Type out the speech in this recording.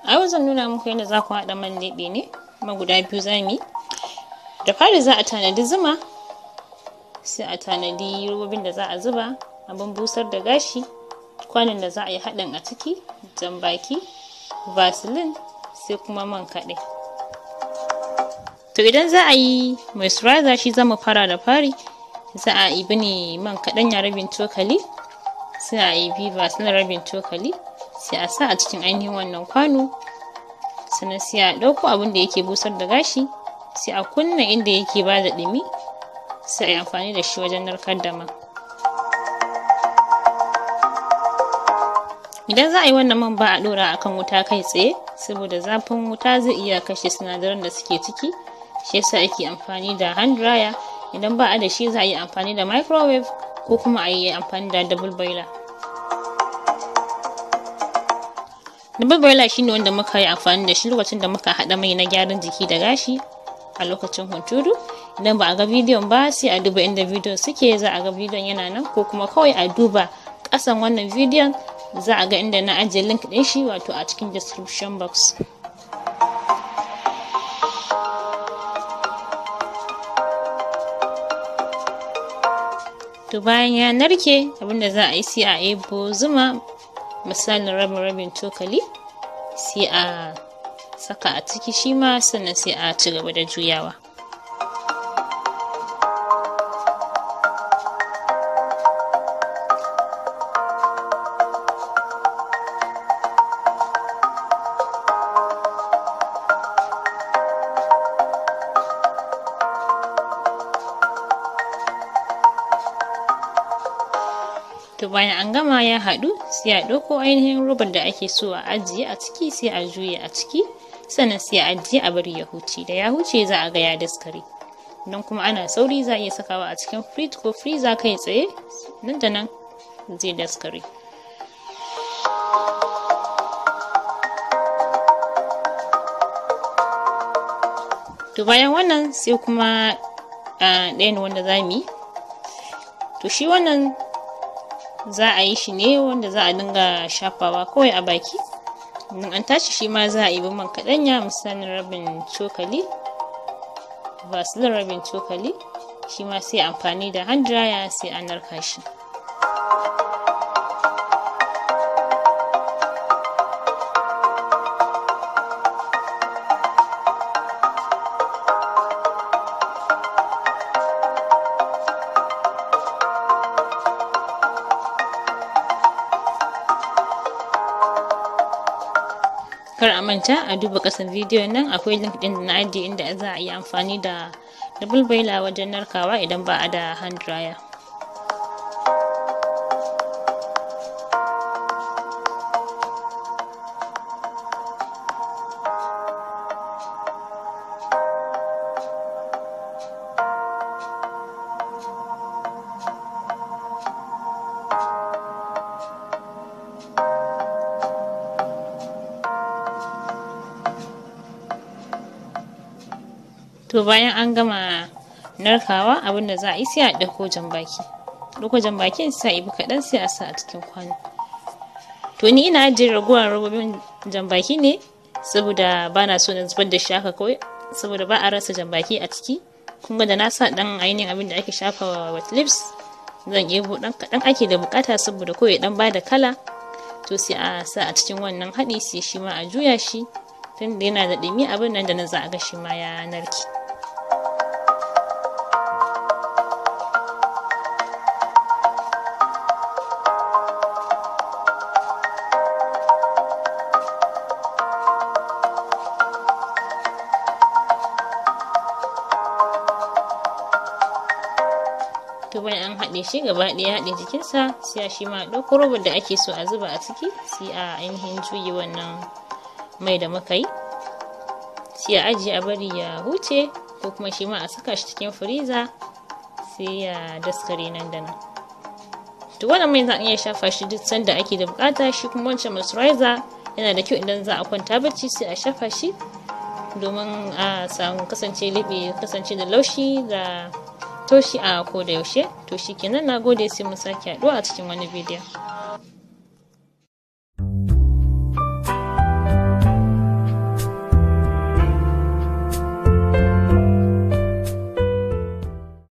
A yau zan nuna muku yadda za ku haɗa man leɓe ne, kuma guda biyu za mu yi. Da fari za a tanadi zuma, sai a tanadi robobin da za a zuba, abin busar da gashi, kwanon da za a yi haɗin a ciki, jan-baki, vaseline, sai kuma man kaɗe. To idan za a yi moisturizer shi za mu fara da fari, za a ibi ne man kaɗanya rabin cokali, sai a ibi vaseline rabin cokali, sai a sa a cikin ainihin wannan kwano, sannan sai a ɗauko abin da yake busar da gashi, sai a kunna inda yake ba da ɗumi, sai a yi amfani da shi wajen narkar da man. Idan za a yi wannan man ba a ɗora a kan wuta kai tsaye, saboda zafin wuta zai iya kashe sinadaran da suke ciki, shi yasa ake amfani da hand dryer. Idan ba a da shi za a yi amfani da microwave ko kuma a yi amfani da double boiler. Double boiler shine wanda muka yi amfani da shi lokacin da muka haɗa mai na gyaran jiki da gashi a lokacin hunturu. Idan ba a ga bidiyon ba sai a duba inda bidiyon suke, za a ga bidiyon yana nan, ko kuma kawai a duba ƙasan wannan bidiyon za a ga inda na ajiye link ɗin shi, wato a cikin description box. To bayan ya narke, abinda za a yi sai a ebo zuma misalin rabin rabin cokali, sai a saka a ciki shi ma, sannan sai a ci gaba da juyawa. To bayan an gama ya haɗu, sai a ɗauko ainihin robar da ake so a ajiye a ciki, sai a juye a ciki, sannan sai a ajiye a bari ya huce. Da ya huce za a ga ya daskare. Idan kuma ana sauri za a iya sakawa a cikin fridge ko freezer kai tsaye, nan da nan zai daskare. To bayan wannan sai kuma ɗayan wanda za mu yi. To shi wannan za a yi shi ne wanda za a dinga shafawa kawai a baki. Idan an tashi shi ma za a ibi man kaɗanya misalin rabin cokali, vaseline rabin cokali, shi ma sai amfani da hand dryer sai a narka shi. Kar a manta a duba ƙasan bidiyon nan, akwai link ɗin da na ajiye inda za a yi amfani da double boiler wajen narkawa idan ba a da hand dryer. To bayan an gama narkawa, abinda za a yi sai a ɗauko jan-baki. Ɗauko jan-bakin sai a ibi kaɗan sai a sa a cikin kwano. To ni ina ajiye ragowar robobin jan-baki ne saboda ba na so na zubar da shi haka kawai, saboda ba a rasa jan-baki a ciki. Kun ga da na sa ɗan ainihin abin da ake shafa wet lips, zan ebo ɗan kaɗan ake da buƙata saboda kawai ɗan bada kala. To sai a sa a cikin wannan haɗi, sai shi ma a juya shi tunda yana da ɗumi, abin nan da nan za a ga shi ma ya narke. To bayan an haɗe shi gaba ɗaya, haɗe jikinsa, sai a shi ma ɗauko robar da ake so a zuba a ciki, sai a ainihin juye wannan mai da muka yi, sai a ajiye a bari ya huce, ko kuma shi ma a saka shi cikin firiza sai ya daskare nan da nan. To wannan mai za a iya shafa shi duk sanda ake da buƙata. Shi kuma wancan moisturizer yana da kyau idan za a kwanta bacci sai a shafa shi domin a samu kasance leɓe kasance da laushi da taushi a ko da yaushe. To shikenan, na gode, sai mun sake haɗuwa a cikin wani bidiyon.